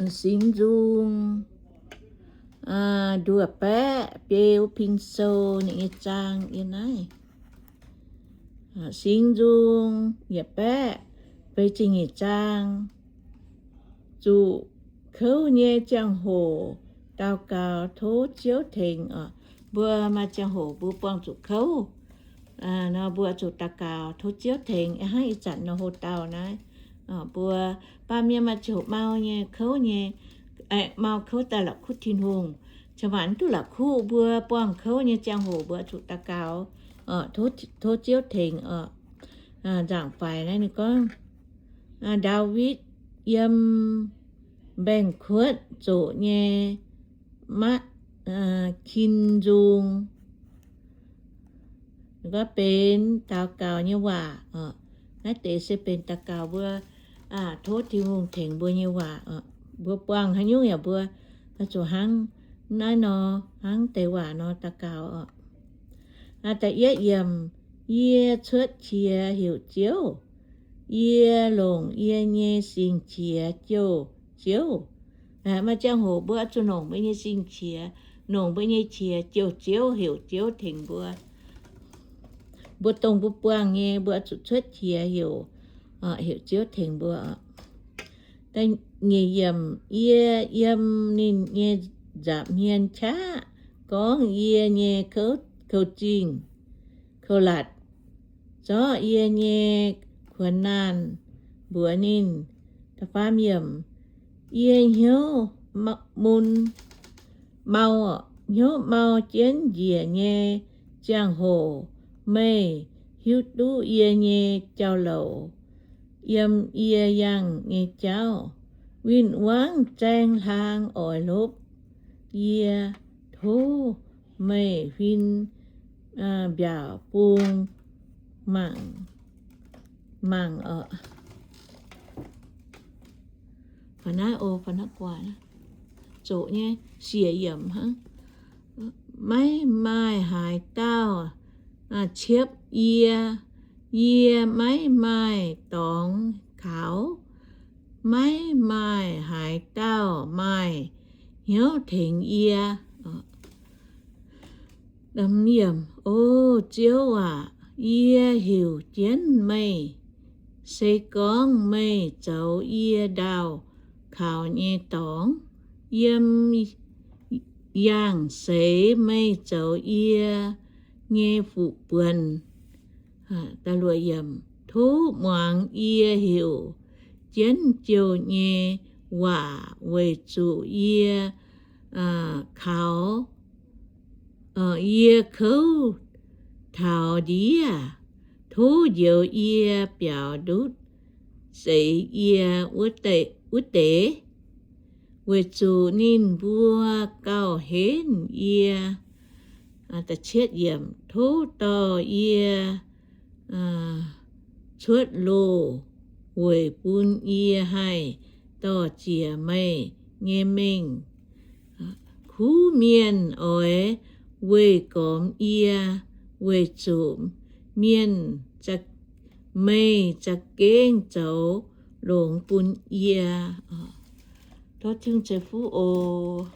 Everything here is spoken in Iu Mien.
Singx Nzung nduoh baeqv biei wuov pin sou ninh nyei zaang yiem naaiv. Singx Nzung yietc baeqv feix ziepc nyeic zaang. Zuqc kouv nyei ziangh hoc daux gaux tov Ziouv tengx oc. Mbuo maaih ziangh hoc mbuo buangh zuqc kouv nor, mbuo zuqc daux gaux tov Ziouv tengx. Hnangv ih zanc nor hoc dauh naaiv, mbuo baamh mienh maaih ziangh hoc mau nyei, kouv nyei, mau kouv daaih la'kuqv Tin-Hungh. Cin-maanc mv duqv la'kuqv, mbuo buangh kouv nyei ziangh hoc mbuo zuqc daux gaux tov Ziouv tengx oc. Nzaangc faix naaiv ninh gorngv, Ndaawitv yiem mbaengx-kuotv zoqc nyei maqv kin nzung. Gorngv benx daux gaux nyei waac. Naaiv deix se benx daux gaux mbuo tov Tin-Hungh tengx mbuo nyei waac. Mbuo buangh haaix nyungc yaac mbuo zuqc hnangv naaiv nor, hnangv deix waac nor daux gaux oc. Da'yietv yiemc, Yie cuotv qiex heuc Ziouv. Yie longc yie nyei sing-qiex jouh Ziouv. Maaih ziangh hoc mbuo oix zuqc longc mbuo nyei sing-qiex, longc mbuo nyei qiex jouh Ziouv, heuc Ziouv tengx mbuo. Mbuo dongh mbuo buangh nyei, mbuo oix zuqc cuotv qiex heuc, heuc Ziouv tengx mbuo. Da'nyeic yiemc, Yie yiem ninh nyei nza'hmien qaqv gorngv yie nyei kouv-zingh, kouv-latc, zorqv yie nyei kuonx naanh mbuox ninh. Da'faam yiemc, Yie hnyouv mun mau, hnyouv mau jienv njiec nyei ziangh hoc, meih hiuv duqv yie nyei jauv-louc yiem yie yangh nyei jauv. Win-wangv zaeng hlaang oix lopv yie. Tov meih huin mbiaauc bung mangc, mangc oc. Zoqc nyei siec yiemc hnangv. Maiv maaih haaix dauh ciepv yie. Yie maiv maaih dorngx kaux. Maiv maaih haaix dauh maaih hnyouv tengx yie. O Ziouv aac, yie heuc jienv meih. Se gorngv meih zoux yie ndaauh kaux nyei dorngx, yiem yangh seix meih zoux yie nyei fuqv-buonc. Tov muangx yie heuc jienv jouh nyei waac, weic zuqc yie kaux, yie kouv taux ndiev. Tov njoux yie biaux ndutv zeix yie wuov deix, weic zuqc ninh mbuo gauh henv yie. Tov dorh yie cuotv loh weic bun yie haih dorh ziec meih nyei mengh. Kuv mienh oix weih gormx yie, weic zuqc mienh, meih za'gengh zoux longx bun yie. Tov Tin-Hungh ceix fuqv oc.